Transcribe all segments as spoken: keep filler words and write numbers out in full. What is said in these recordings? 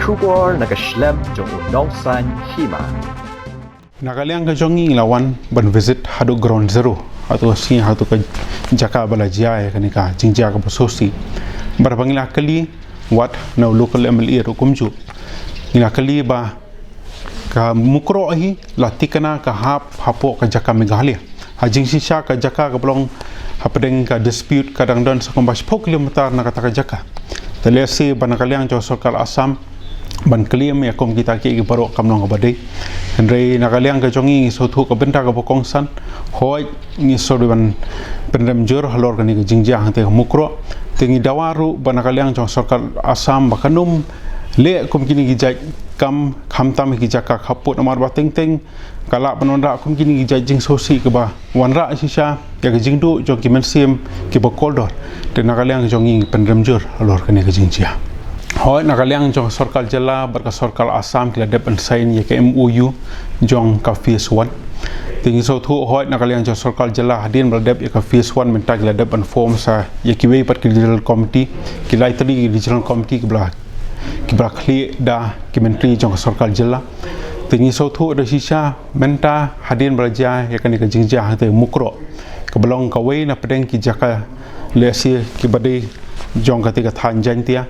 Khubor na ka shlem jong u nongsan hima. Na ka liang ka jong ngi la wan ban visit haduh ground zero, haduh ka sngi, haduh ka jaka ba la jia ïa kane ka jingjia kaba sngewsih. Bad ba ngi la kylli wat na u local M L A ruh kumjuh. Ngi la kylli ba ka Mukroh hi la tikna ka hap hapoh ka jaka Meghalaya. Ha jingshisha ka jaka kaba long hapdeng ka dispute ka dang don sa kumba shiphew kilometer na kata ka jaka. Te lehse ba na ka liang jong sorkar Assam ban claim ïa kum kita kiei kiei baroh kam long kaba dei. Hynrei na ka liang ka jong ngi ngi sngewthuh ka bynta kaba kongsan, hooid ngi sngewdei ban pynrem jur halor kane ka jingjia hangtei ha Mukroh. Te ngi dawa ruh ba na ka liang jong sorkar Assam ba kan ym leh kum kine ki jait kam, khamtam ki jaka khappud, namar ba teng teng ka lah ban wanrah kum kine ki jait jingsngewsih kiba wanrah shisha ïa ka jingduh jong ki mynsiem kiba kordor. Te na ka liang jong ngi ngi pynrem jur halor kane ka jingjia. Hooid, na ka liang jong sorkar jylla bad ka sorkar Assam ki la dep ban sign ïa ka M O U jong ka phase one. Te ngi sngewthuh, hooid, na ka liang jong sorkar jylla hadien ba la dep ïa ka phase one, mynta ki la dep ban form sa ïa kiwei pat ki regional committee, ki lai tylli ki regional committee kiba la, kiba la khlieh da ki myntri jong ka sorkar jylla. Te ngi sngewthuh da shisha mynta hadien ba la jia ïa kane ka jingjia hangtei Mukroh, kaba long kawei na pdeng ki jaka lehse kiba dei jong katei ka thaiñ Jaiñtia,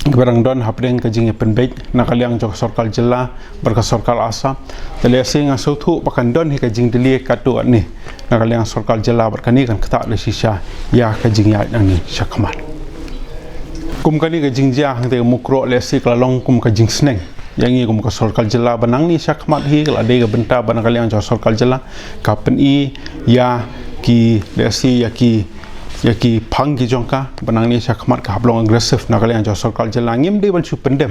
kiba dang don hapdeng ka jingïapynbeit na ka liang jong ka sorkar jylla bad ka sorkar Assam. Te lehse nga sngewthuh ba kan don hi ka jingdylli katto katne na ka liang sorkar jylla bad kane kan ktah da shisha ïa ka jingïaid nangne shakhmat. Kum kane ka jingjia hangtei Mukroh lehse ka la long kum ka jingsneng ïa ngi kum ka sorkar jylla ba nangne shakhmat hi ka la dei ka bynta ba na ka liang jong sorkar jylla ka pyni ïa ki, lehse ïa ki, ïa ki phang ki jong ka ba nangne shakhmat ka hap long aggressive na ka liang jong sorkar jylla. Ngim dei ban shu pyndem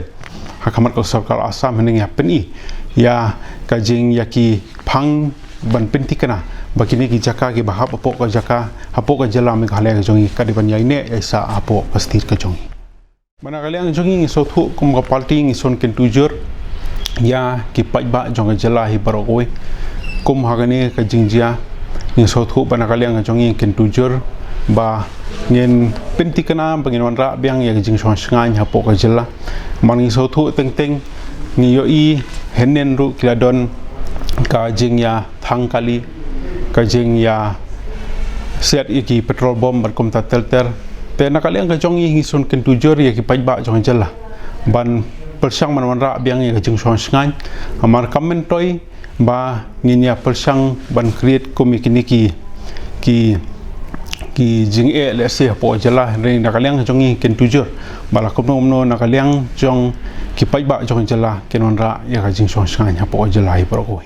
ha khmat ka sorkar Assam, hynrei ngi hap pyni ïa ka jing, ïa ki phang ban pynthikna ba kine ki jaka kiba hap hapoh ka jaka, hapoh ka jylla Meghalaya ka jong ngi, ka dei ban ïaineh ïaisah hapoh ka state ka jong ngi. Ba na ka liang jong ngi ngi sngewthuh kum ka party ngi shon kyntu jur ïa ki paidbah jong ka jylla hi baroh kawei. Kum ha kane ka jingjia ngi sngewthuh ba na ka liang jong ngi kyntu jur ba ngin pynthikna ba ngin wanrah biang ïa ka jingshong shngaiñ hapoh ka jylla. Namar ngi sngewthuh teng teng, ngi ïohi hynnin ruh ki la don ka jingïa thang kali, ka jingïa siat ïa ki petrol bomb bad kumta ter ter. Te na ka liang ka jong ngi ngi shon kyntu jur ïa ki paidbah jong ka jylla ban pyrshang ban wanrah biang ïa ka jingshong shngaiñ. Namar kam myntoi ba ngin ïa pyrshang ban create kum ïa kine ki, ki, ki jingeh lehse hapoh ka jylla, hynrei na ka liang ka jong ngi kyntu jur ba la kumno kumno na ka liang jong ki paidbah jong ka jylla kin wanrah ïa ka jingshong shngaiñ hapoh ka jylla hi baroh kawei.